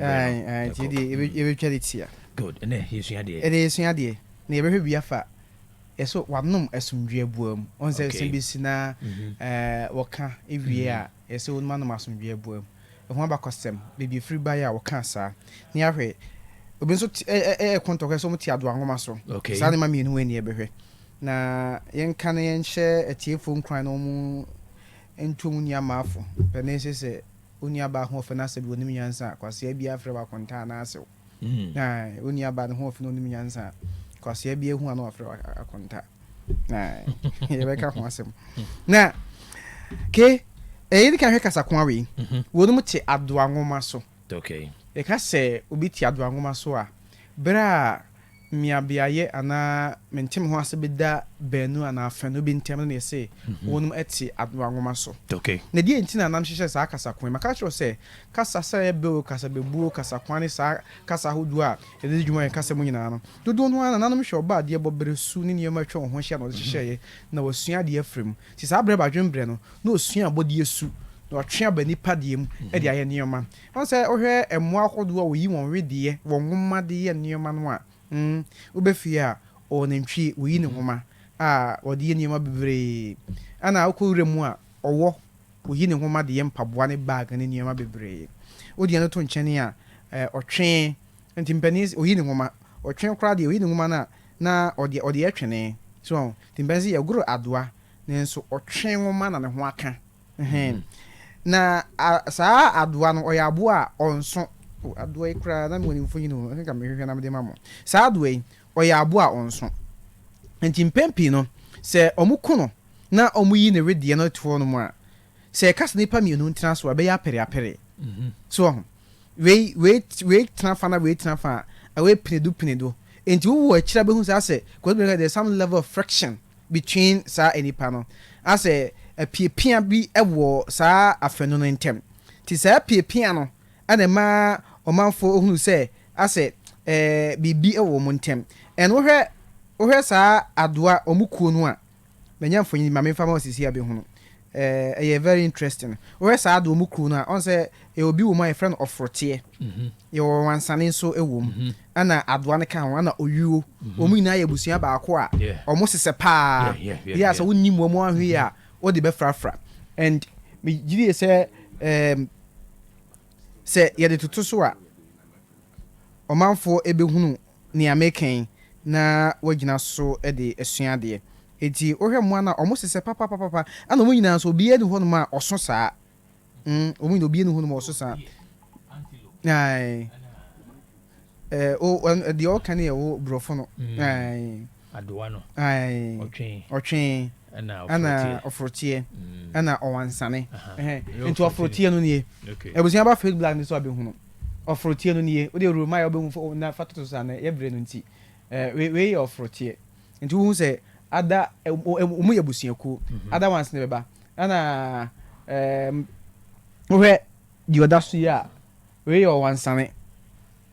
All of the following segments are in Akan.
Ae, ae, nti deɛ yɛbɛtwa de tia. Good, ɛnɛ yɛsua deɛ. Ɛnɛ yɛsua deɛ, na yɛbɛhwɛ bi afa yɛso wanom asomdwoeɛ aboa mu. Wɔn sɛ sɛm bi si na wɔka wie a, yɛsɛ wɔnom anom asomdwoeɛ aboa mu. Ɛho abakɔsɛm, baabi efiri baeɛ a wɔka saa. Na yɛahwɛ, obi nso ɛyɛ kɔntɔkɔ sɛ wɔn te adoa nwoma so. Saa nneɛma mmienu wei na yɛbɛhwɛ. Na yɛnka na yɛnhyɛ atiefoɔ nkuran na wɔn ntu wɔn nua maafo. Pɛ ne sɛ sɛ Wo nuabaa ho ɔfɛ na sɛ bi onim nyansa a, kwasea biara frɛ wo akontaa anaa asew. Ae, wo nuabaa ne ho ɔfɛ na onim nyansa a, kwasea biara hu a na wafrɛ wo akonta. Ae, yɛbɛka ho asɛm. Na, ke, ɛyɛ di kan hwɛ kasakoa wei. Wɔnom te adoa nwoma so. Yɛka sɛ obi te adoa nwoma so a, bere a mmeabeaeɛ anaa mente-me-ho-ase bi da baanu anaa afanu bi ntam no na yɛse wɔnom te adowa nwoma so. Na deɛ nti na nam hyehyɛ saa kasako yi? Maka akyerɛ wo sɛ, kasa sɛ ɛyɛ bɛ o, kasabebuo, kasakoa ne saa kasa ahodoɔ a yɛde di dwuma wɔ yɛn kasa mu nyinaa no, dodoɔ no ara nananom hwɛ ɔba adeɛ bɔ berɛ su ne nneɛma atwa wɔn ho ahyia na wɔde hyehyɛeɛ na wɔasua adeɛ afiri mu. Nti saa berɛ badwenberɛ no, na wɔsua abɔdeɛ su na wɔatwe aba nnipa deɛ mu de ayɛ nneɛma. Woahu sɛ wohwɛ mmoa ahodoɔ a wɔyi wɔn wedeɛ, wɔn nwoma de yɛ nneɛma no a, mm, wobɛ fie a, ɔwɔ nantwie, wɔyi ne nwoma a wɔde yɛ nneɛma bebree. Ɛna wokɔ wura mu a, ɔwɔ, wɔyi ne nwoma de yɛ mpaboa ne bag ne nneɛma bebree. Wode ɛno to nkyɛn a, eh, ɔtwe, nti mpanin se ɔyi ne nwoma, ɔtwe koraa deɛ ɔyi ne nwoma no a, na ɔde, ɔde yɛ twene. So wahu? Nti mpanin se yɛgoro adoa, nanso ɔtwe nwoma na ne ho aka. Ɛhɛn. Na a, saa adowa no, ɔyɛ aboa a ɔnso. O, adowa yi koraa, na mewɔ ne mfonyin o, nka mehwehwɛ na mede ma mo. Saa adowa yi, ɔyɛ aboa a ɔnso. Enti mpɛn pii no, sɛ wɔko no na wɔyi ne wedeɛ no to hɔnom a, sɛ yɛka sɛ nnipa mmienu ntena so a, ɛbɛyɛ apereapere. So wahu? Wei, wei, wei tena fa na wei tena fa a, ɛwɔ pinedo pinedo. Enti wowɔ akyiri a bɛhu sɛ asɛ, there's some level of friction between saa nnipa no, asɛ apiapia bi wɔ saa afanu no ntam. Nti saa apiapia no na ɛma ɔmanfoɔ hunu sɛ asɛ biribi wɔ wɔn ntam. And wohwɛ wohwɛ saa adoa wɔn kuo no a, manya mfonyin ma memfa ma wo sisi a bɛhunu. Ɛyɛ very interesting. Wohwɛ saa adoa wɔn kuo no a, ɔn sɛ ɛwɔ obi wɔ mu a yɛfrɛ no ɔforoteɛ. Yɛwɔ wansane nso wɔ mu, ɛna adoa no ka ho, ɛna oyuo. Wɔn nyinaa yɛ abusua baako a wɔn sesɛ paa. Yɛ a sɛ wonim wɔn ahwe yie a, wode bɛfrafra. And megye die sɛ um, sɛ yɛde toto so a, ɔmanfoɔ bɛhunu nea meka yi na wɔagyina so de asua adeɛ. Enti wohwɛ mmoa no a, wɔn sesɛ papapapapa, ɛna wɔn nyinaa nso obiara nni hɔnom a ɔso saa. Mm, wɔn nyinaa obiara nni hɔnom a ɔso saa. Ae. Eh, o, deɛ ɔka no yɛ wo borɔfo no. Ae. Adowa no. Ae. Ɔtwe. Ɔtwe. Ɛna Ɛna ɔforoteɛ. Ɛna ɔwansane. Nti ɔforoteɛ no nie. Abusua ba Faith Black no so abɛhunu. Ɔforoteɛ no nie. Wode Romaya wobɛhu na fa toto so a na yɛbrɛ no nti. Eh, wei yɛ ɔforoteɛ. Nti wohu sɛ ada wɔn yɛ abusuakuo. Other ones no bɛba. Ɛna ɛɛm wohwɛ deɛ ɔda so yi a, wei yɛ ɔwansane.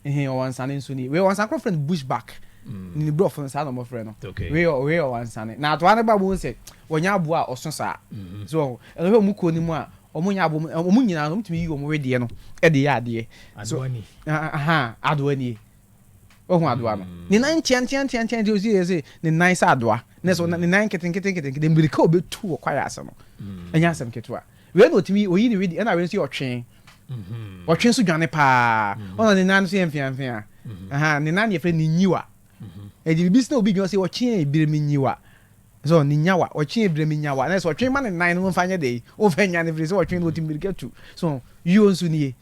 Ehe, ɔwansane nso nie. Wei ɔwansane korɔ frɛ no bush back. Ne ne borɔfo no saa na wɔfrɛ no. Wei yɛ wei yɛ ɔwansane. Na atoa no ba wohu sɛ wɔnyɛ aboa a ɔso saa. So wɔho. Ɛna wohwɛ wɔn kuo no mu a, wɔn nyɛ aboa wɔn nyinaa no wɔtumi yi wɔn wedeɛ no de yɛ adeɛ. So Adoa ni. Aha, adoa nie. Wahu adoa no? Ne nan nteanteanteantea nti osi yɛ sɛ ne nan sɛ adoa. Ne so ne nan nketenketenkete mmirika a obetu wɔ kwaeɛ ase no, ɛnyɛ asɛm ketewa. Wei na otumi oyi ne wedi ɛna wei nso yɛ ɔtwe. Ɔtwe nso dwane paa. Ɔna ne nan nso yɛ mfeamfea. Aha, ne nan yɛfrɛ ne nyiwa. Ɛdi biribi sɛ obi dwen sɛ ɔtwe ebire me nyiwa. So ne nyawa, ɔtwe ebire me nyawa. Na sɛ ɔtwe ma ne nan no mfa nyɛ dɛ, ɔmfa nwane firi sɛ ɔtwe no otumi mmirika tu. So yio nso nie.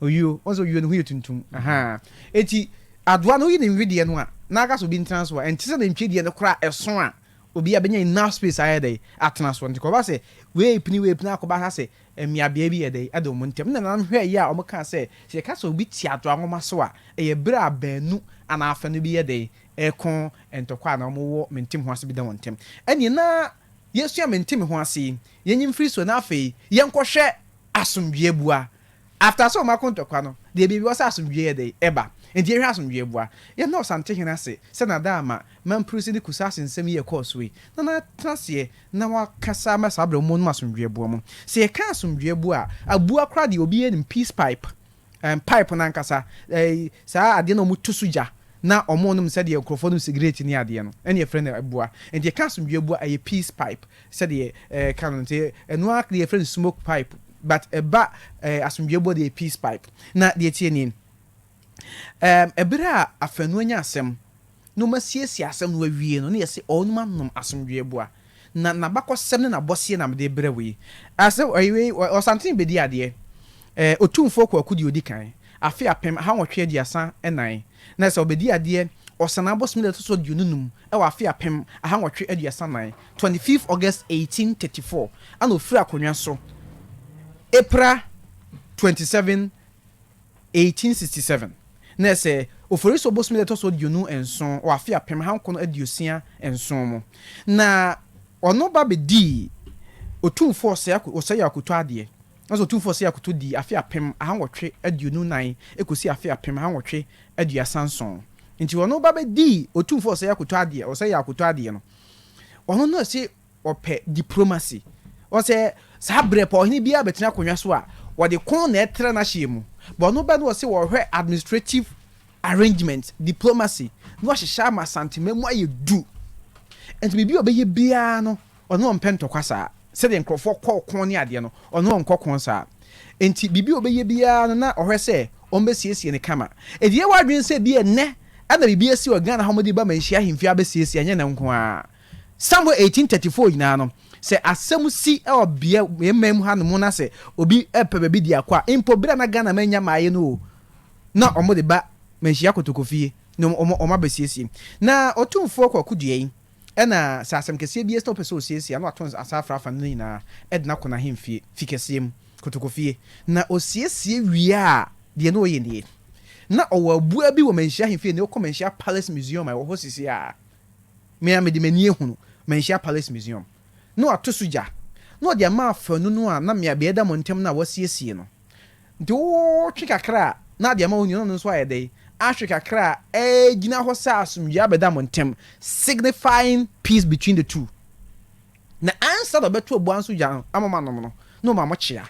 Oyuo, wɔn sɛ oyuo no ho yɛ tuntum, ahaa. Enti adoa no woyi ne nwedeɛ no a, na aka sɛ obi ntena so a, ɛnte sɛ nantwie deɛ no koraa ɛso a, obi abɛnya enough space ayɛ dɛn atena so. Nti kɔba sɛ wei repini wei repini akɔba ha sɛ mmeabea bi yɛ dɛn ɛda wɔn ntam. Ɛna nananom hwɛeɛ a wɔkaa sɛ, sɛ yɛka sɛ obi te adoa nwoma so a, ɛyɛ berɛ a baanu anaa afanu bi yɛ dɛn ɛreko ntɔkwa anaa wɔwɔ mente-me-ho-ase bi da wɔn ntam. Ɛnneɛ na yɛasua mente-me-ho-ase yi, yɛnyi mfiri so na afei yɛnkɔhwɛ asomdwoeɛ bua. After sɛ wɔn ako ntɔkwa no, deɛ biribi wɔ sɛ asomdwoeɛ yɛ dɛn? Ɛba. Nti yɛnhwɛ asomdwoeɛ bua. Yɛnna Ɔsantehene ase sɛ Nadaama, Mamprusi ne Kusase nsɛm yi a ɛkɔɔ so yi, na natena aseɛ na wakasa ama saa berɛ wɔnom asomdwoeɛ boa mu. Sɛ yɛka asomdwoeɛ boa a, aboa koraa deɛ obiara nim, peace pipe. Pipe no ankasa, saa adeɛ na ɔmo to so gya na ɔmo nom sɛdeɛ nkurɔfoɔ nom cigarette ne adeɛ no, ɛne yɛfrɛ no abua. Nti yɛka asomdwe abua, ɛyɛ peace pipe sɛdeɛ ka no. Nti ɛno ara deɛ yɛfrɛ no smoke pipe, but ɛba asomdwe abua deɛ, peace pipe. Na deɛ tie nie, ɛberɛ a afanu anya asɛm na ɔma siesie asɛm no awie no, ne yɛsɛ ɔnom anom asomdwe abua. Na n'abakɔsɛm ne n'abɔseɛ na mede brɛ wei asɛ ɛwei. Ɔsantene bɛdi adeɛ, Otumfoɔ Kwaku deɛ odi kan, afe 1834, na sɛ ɔbɛdi adeɛ Ɔsana abosome deɛ ɛtɔ so 25 ɛwɔ afe 1834, 25 August 1834, ana ofiri akonnwa so April 27 1867, na sɛ ofori so bosome deɛ ɛtɔ so 27 wɔ afe 1967 mu, na ɔno ba bɛdii Otumfoɔ Ɔsɛe Akoto adeɛ. Na sɛ Otumfoɔ Ɔsɛe Akoto di afe 1824 ekosi afe 1837, nti ɔno ba bɛdii Otumfoɔ Ɔsɛe Akoto adeɛ. Ɔsɛe Akoto adeɛ no, ɔno no ɛsɛ ɔpɛ diplomacy. Ɔsɛ saa berɛ pɔ ɔhene biara bɛtena akonnwa so a, wɔde kɔn na ɛtrɛ n'ahyɛ mu, but ɔno bɛ no, ɔsɛ wɔhwɛ administrative arrangement, diplomacy, na wahyehyɛ ama Asantema mu ayɛ du. Nti biribi a ɔbɛyɛ biara no, ɔno ɔmpɛ ntɔkwa saa sɛdeɛ nkurɔfoɔ kɔ kɔn ne adeɛ no, ɔno ɔnkɔ kɔn saa. Nti biribi a ɔbɛyɛ biara no, na ɔhwɛ sɛ ɔmbɛsiesie ne kama. Edi yɛ wadwene sɛ bi ɛnɛ ɛna biribi asi wɔ Ghana ha, wɔde ba Manhyia ahemfie abɛsiesie, ɛnyɛ ne nko ara. Somewhere 1834 nyinaa no, sɛ asɛm si ɛwɔ bea yɛn mu ha no mu na sɛ obi ɛpɛ baabi di akɔ a, mpo bere a na Ghana ma nya maayɛ no o, na ɔmo de ba Manhyia Kotokofie na ɔmo abɛsiesie. Na Ɔtumfoɔ Kwaku Dua yi, ɛna sɛ asɛm kɛseɛ bi ɛsɛ ɔpɛ sɛ ɔsiesie a, na wato asa afrafa no nyinaa ɛde no akɔ n'ahemfie fi kɛseɛ mu, Kotokofie, na ɔsiesie wie a, deɛ na ɔyɛ nie: na ɔwɔ abua bi wɔ Manhyia ahemfie ne ɔkɔ Manhyia Palace Museum a ɛwɔ hɔ sisi a mea mede m'ani ehunu Manhyia Palace Museum, na wato so gya na ɔde ama afanu no a na mmea beɛ da mo ntɛm no a wɔasiesie no. Nti wotwe kakra a, na ade ama wo nua no nso ayɛ dɛ ahwe kakra a ɛgyina hɔ sɛ asomdwe abɛda mo ntɛm, signifying peace between the two. Na ansa na ɔbɛto abua nso gya no ama mo anom no, na ɔma mo kyea.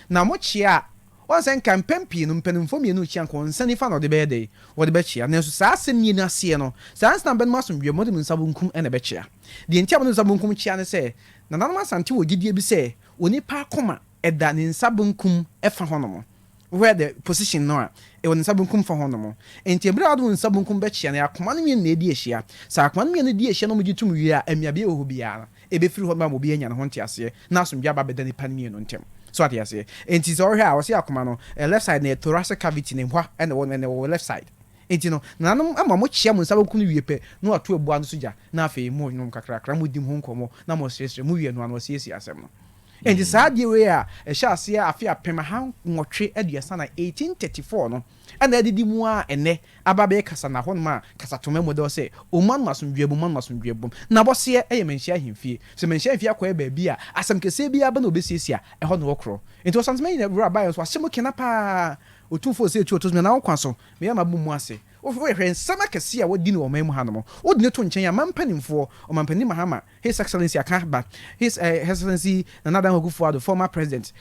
Na mo kyea a, wɔn sɛ nka mpɛn pii no, mpanimfoɔ mmienu kyea, nka wɔn nsa nifa na ɔde bɛyɛ dɛ wɔde bɛkyea. Nanso saa asɛm mmienu aseɛ no, saa nsa bɛnom asomdwe, mo de mo nsa bonkum ɛna ɛbɛkyea. Deɛ nti a mo de nsa bonkum kyea ne sɛ nananom Asante wɔ gyidie bi sɛ onipa akoma ɛda ne nsa bonkum ɛfa hɔnom. Where the position no a ɛwɔ ne nsa bonkum fa hɔnom. Nti ebere a wɔde wɔn nsa bonkum bɛkyea no, akoma no mmienu na edi ahyia. Sɛ akoma no mmienu di ahyia na wɔn gye tum wie a, amiabea wɔ hɔ biara no ebɛfiri hɔ ma obi anya ne ho nte aseɛ na asomdwe aba bɛda nipa no mmienu ntɛm so, ate aseɛ? Nti sɛ ɔhwɛ a, ɔsɛ akoma no left side na yɛ thoracic cavity ne hɔ ɛna ɛwɔ, ɛna ɛwɔ left side. Nti no nananom ama mo kyea mo nsa bonkum no wie pɛ, na wato abua no so gya, na afei mo nom kakrakra, mo di mo ho nkɔmmɔ na mo siesie mo wie no ano asiesie asɛm no. Nti saa adeɛ wei a ɛhyɛ aseɛ afe 1834 na 1834 no, ɛna ɛdidi mu a ɛnɛ aba bɛyɛ kasa na hɔnom a kasatoma mu dɛw sɛ ɔmu anom asomdwe bom, anom asomdwe bom. Na bɔseɛ ɛyɛ Manhyia ahemfie. Sɛ Manhyia ahemfie akɔyɛ baabi a asɛm kɛseɛ bi aba na obɛsiesie a, ɛhɔ na wɔkorɔ. Nti Ɔsantema nyina wura baeɛ nso ahyɛ mu kena paa. Otumfoɔ sɛ ɛtu ɔtɔ so na wokwa so meyɛ ma bɔ mu ase. Wohwɛ nsɛm akɛseɛ a wɔdi no wɔ ɔman mu hanom, wode ne to nkyɛn a, ma mpanimfoɔ, Ɔmampanin Mahama, His Excellency aka ba, His Excellency Nana Addo Akufo-Addo, former President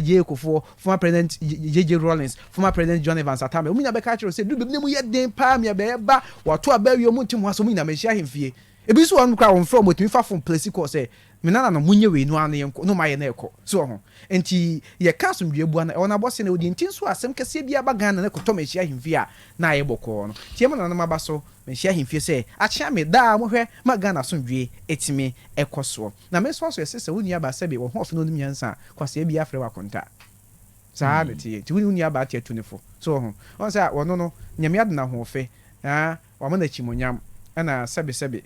J.A. Kufuor, former President J.J. Rawlings, former President John Evans Atta Mills, wɔn nyinaa bɛka kyerɛ sɛ du baabi na mu yɛ den paa mia bɛyɛ ba wɔato aba awie, wɔn ntim ho asɛ wɔn nyinaa Manhyia ahemfie. Ebi nso wɔn koraa wɔn frɛ wɔn, otumi fa phone place kɔ sɛ me nana no munyɛ wei no ano yɛn kɔ no ma yɛ na ɛkɔ so wɔ ho. Nti yɛka asomdwe abua no, ɛwɔ n'abɔse na odi. Nti nso asɛm kɛseɛ bi aba Ghana na kɔtɔ Manhyia ahemfie a, na ayɛ bɔkɔɔ no. Nti ɛma nananom aba so Manhyia ahemfie sɛ akyea me daa mohwɛ ma Ghana asomdwe ɛtumi ɛkɔ soɔ. Na me nso aso ɛsɛ sɛ wo nua ba sɛbe wɔn ho ɔfɛ no onim nyansa a, kwasea bi afrɛ wɔ akonta saa na teɛ. Nti wo ne wo nua ba ate atu ne fo so wɔ ho wɔn sɛ wɔno no Nyame ade na ahoɔfɛ ah wama no akyimonyam, ɛna sɛbe sɛbe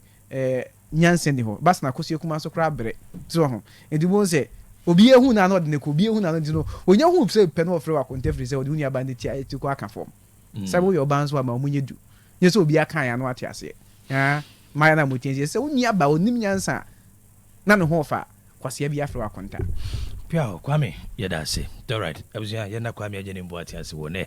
nyansa ni hɔ basa na akosua kuma nso koraa brɛ so wɔ ho. Nti bo sɛ obi ehu na na ɔde ne kɔ obi ehu na no, nti no onya hu sɛ pɛ no ɔfrɛ wɔ akonta, firi sɛ ɔde wo nua ba ne ti ti kɔ aka fam sɛ woyɛ ɔbaa nso ama ɔmo nyɛ du nyɛ sɛ obi aka ya no ate aseɛ. Ah, mmaa na mo tie sɛ wo nua ba onim nyansa na ne ho ɔfa, kwasea bi afrɛ wɔ akonta. Pia Kwame, yɛda ase. Alright, abusua, yɛna Kwame agye ne mbo ate ase wɔ nɛ.